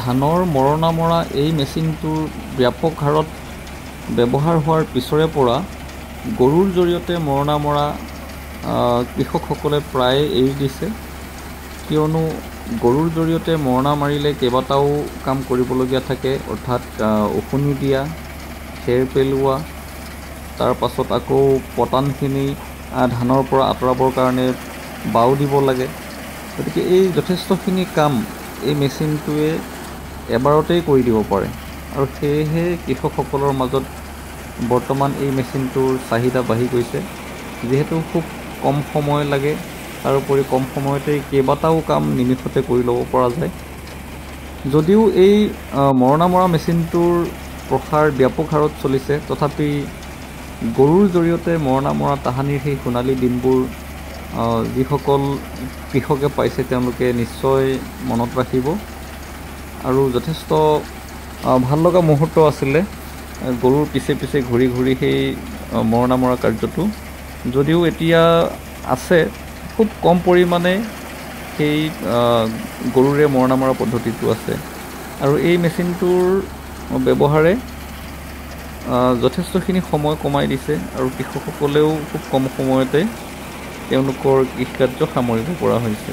ধানৰ মৰণা মৰা এই মেচিনটোৰ ব্যাপক হাৰত ব্যৱহাৰ হোৱাৰ পিছৰে পৰা গৰুৰ জৰিয়তে মৰণা মৰা কৃষকসকলে প্ৰায়ে এৰি দিছে, কিয়নো গৰুৰ জৰিয়তে মৰণা মাৰিলে কেইবাটাও কাম কৰিবলগীয়া থাকে, অৰ্থাৎ ওখোনি দিয়া, খেৰ পেলোৱা, তাৰপাছত আকৌ পতানখিনি ধানৰ পৰা আঁতৰাবৰ কাৰণে বাও দিব লাগে। গতিকে এই যথেষ্টখিনি কাম এই মেচিনটোৱে এবাৰতেই কৰি দিব পাৰে আৰু সেয়েহে কৃষকসকলৰ মাজত বৰ্তমান এই মেচিনটোৰ চাহিদা বাঢ়ি গৈছে। যিহেতু খুব কম সময় লাগে, তাৰোপৰি কম সময়তেই কেইবাটাও কাম নিমিষতে কৰি ল'ব পৰা যায়। যদিও এই মৰণা মৰা মেচিনটোৰ প্ৰসাৰ ব্যাপক হাৰত চলিছে, তথাপি গৰুৰ জৰিয়তে মৰণা মৰা তাহানিৰ সেই সোণালী দিনবোৰ যিসকল কৃষকে পাইছে তেওঁলোকে নিশ্চয় মনত ৰাখিব। আৰু যথেষ্ট ভাল লগা মুহূৰ্ত আছিলে গৰুৰ পিছে পিছে ঘূৰি ঘূৰি সেই মৰণা মৰা কাৰ্যটো। যদিও এতিয়া আছে, খুব কম পৰিমাণে সেই গৰুৰে মৰণা মৰা পদ্ধতিটো আছে। আৰু এই মেচিনটোৰ ব্যৱহাৰে যথেষ্টখিনি সময় কমাই দিছে আৰু কৃষকসকলেও খুব কম সময়তে তেওঁলোকৰ কৃষিকাৰ্য সামৰিব পৰা হৈছে।